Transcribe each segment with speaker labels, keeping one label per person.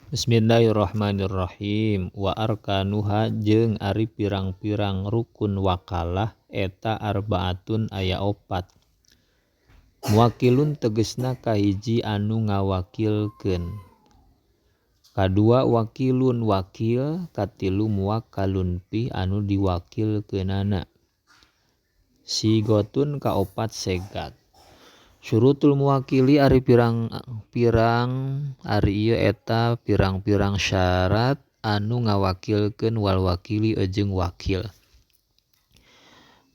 Speaker 1: Bismillahirrahmanirrahim. Wa arkanuha jeung ari pirang-pirang rukun wakalah eta arbaatun aya opat. Muwakilun tegesna kahiji anu ngawakilkeun. Kadua wakilun wakil, katilu muwakkalun fi anu diwakilkeunana. Sigotun kaopat segat. Syurutul muwakili ari pirang-pirang ari ieu eta pirang-pirang syarat anu ngawakilkeun wal wakili jeung wakil.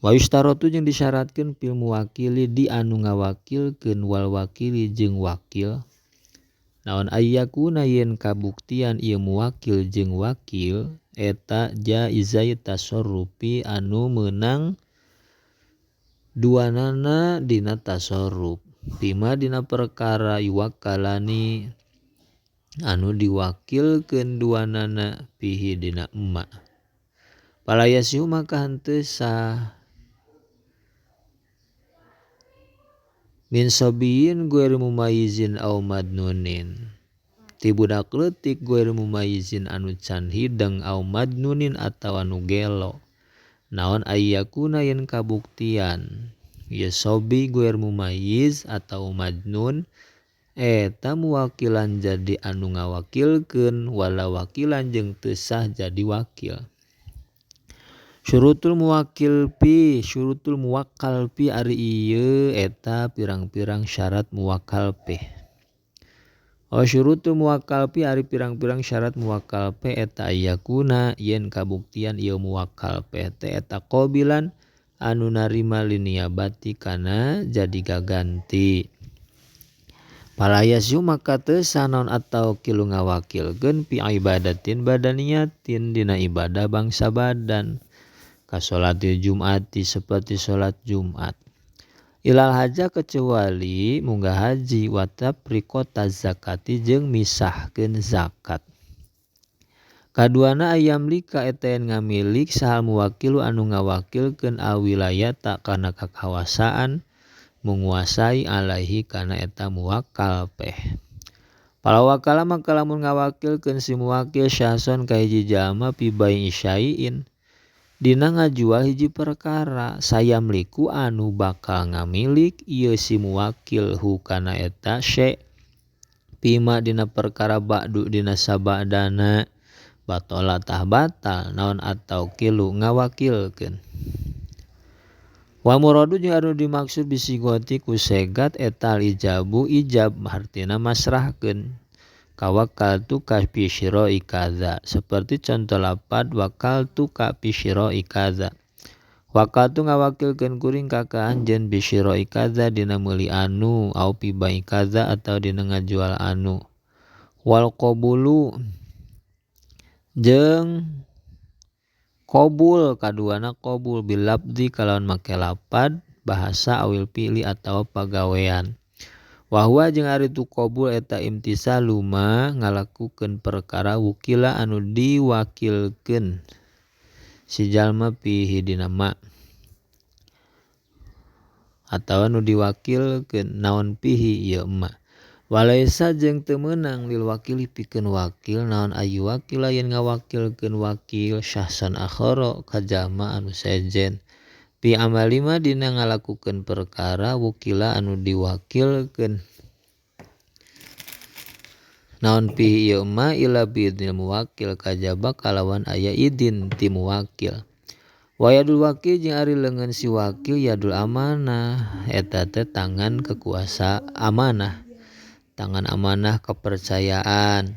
Speaker 1: Wa yushtaratu jeung disyaratkeun fil muwakili di anu ngawakilkeun wal wakili jeung wakil. Naon ayyakuna yen kabuktian ieu muwakil jeung wakil eta jaizai tasarrufi anu meunang duanana dina tasarruf bima dina perkara yuwakkalani anu diwakilkeun duanana fihi dina emma. Fala yasihu maka henteu sah min sabiyin ghairi mumayyizin aw madnunin ti budak leutik ghairi mumayyizin anu can hideng aw madnunin atawa anu gelo. Naon ayyakuna yen kabuktian ieu sobi ghair mumayyiz atau majnun eta muwakilan jadi anu ngawakilkeun wala wakilan jeung teu sah jadi wakil. Syurutul muwakil fi syurutul muwakkal fi ari ieu eta pirang-pirang syarat muwakkal fi. Oh syurutul muwakkal fi ari pirang-pirang syarat muwakkal fi eta ayyakuna yen kabuktian ieu muwakkal fi teh eta qabilan anu narima liniabati kana jadi gaganti. Fala yasyu maka teu sah naon atau kilu ngawakilkeun fi ibadatin badaniyatin dina ibadah bangsa badan ka salatil jum'ati seperti salat Jumat. Ilal haja kecuali munggah haji wa tafriqata zakati jeung misahkeun zakat. Kaduana ayam lika eta yen ngamilik sahal muwakilu anu ngawakilkeun alwilayata kana kakawasaan menguasai alaihi kana eta muwakkal peh. Pala wakala maka lamun ngawakilkeun si muwakil syahson ka hiji jalma fi bai'i syai'in dina ngajual hiji perkara sayamliku anu bakal ngamilik ieu si muwakil hu kana eta syai' pima dina perkara ba'du dina sabadana batola tah batal naon atau kilu ngawakilkeun. Wa muradu jeung anu dimaksud bisigoti ku segat eta ijabu ijab hartina masrahkeun kawakaltu ka fi syira'i kadza seperti contoh lapad wakaltu ka fi syira'i kadza. Wakaltu ngawakilkeun kuring ka ka anjeun bi syira'i kadza dina meuli anu au fi bai kadza atawa dina ngajual anu. Wal qabulu jeung qabul kaduana qabul bil lafzi kalawan make lapad bahasa awil fi'li atawa pagawean. Wahwa jeung ari tu qabul eta imtisalu ma ngalakukeun perkara wukila anu diwakilkeun si jalma fihi dina ma atawa nu diwakilkeun naon fihi ieu ma. Walaisa jeung teu meunang lil wakili pikeun wakil naon ayu wakil yen ngawakilkeun wakil syahsan akhara ka jalma anu sejen fi amalima dina ngalakukeun perkara wukila anu diwakilkeun naon fi ieu ma ila biidnil muwakil kajaba kalawan aya idin ti muwakil. Wa yadul wakil jeung ari leungeun si wakil yadul amanah eta teh tangan kekuasa amanah tangan amanah kepercayaan.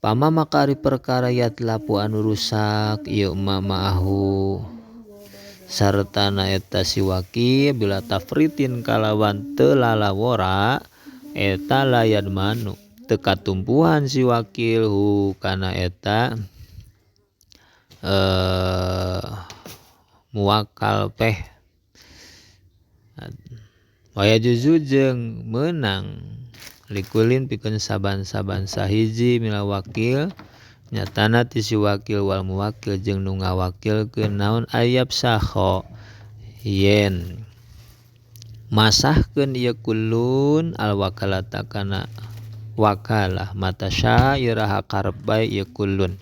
Speaker 1: Pama maka ari perkara yatlapu anu rusak ieu ma ma'ahu sartana eta si wakil bila tafritin kalawan teu lalawora eta layad manu teu katumpuhan si wakil hu kana eta muwakkal peh. Waya juzu jeung meunang likulin pikeun saban-saban sahiji mila wakil nyatana ti si wakil wal muwakil jeung nu ngawakilkeun naon ayab saho yen masahkeun ieu kulun al wakalata kana Wakalah mata syaa iraha karep bae ieu kullun.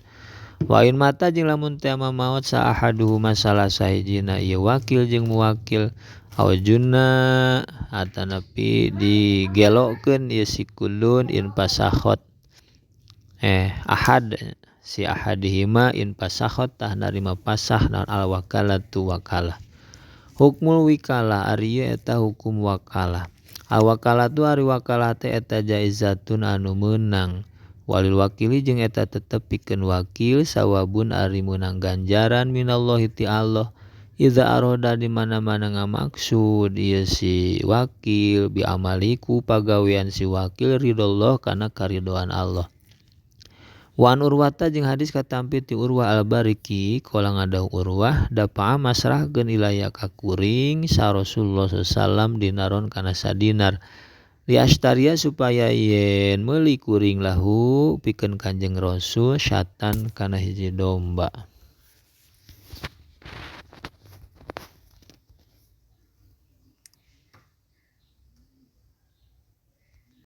Speaker 1: Wa in mata jeung lamun teh maot sa ahaduhuma salah sahijina ieu wakil jeung muwakil aw junna atanapi digelokeun ieu si kullun in fasakhot ahad si ahadihima in fasakhot tah narima fasakh naon al wakalatu wakalah. Hukmul wikalah ari ieu eta hukum wakalah. Al wakalatu ari wakalah teh eta jaizatun anu meunang. Walil wakili jeung eta tetep pikeun wakil sawabun ari meunang ganjaran minallahi ti Allah. Iza aroda di mana-mana ngamaksud ieu si wakil bi amaliku pagawean si wakil ridallah kana karidoan Allah. Wa an Urwata jeung hadis katampi ti Urwah al-Bariki qala ngadau Urwah dapa'a masrahkeun ilaya ka kuring sa Rasulullah sallallahu alaihi wasallam dinaron kana sadinar li astaria supaya yen meuli kuring lahu pikeun Kanjeng Rasul syatan kana hiji domba.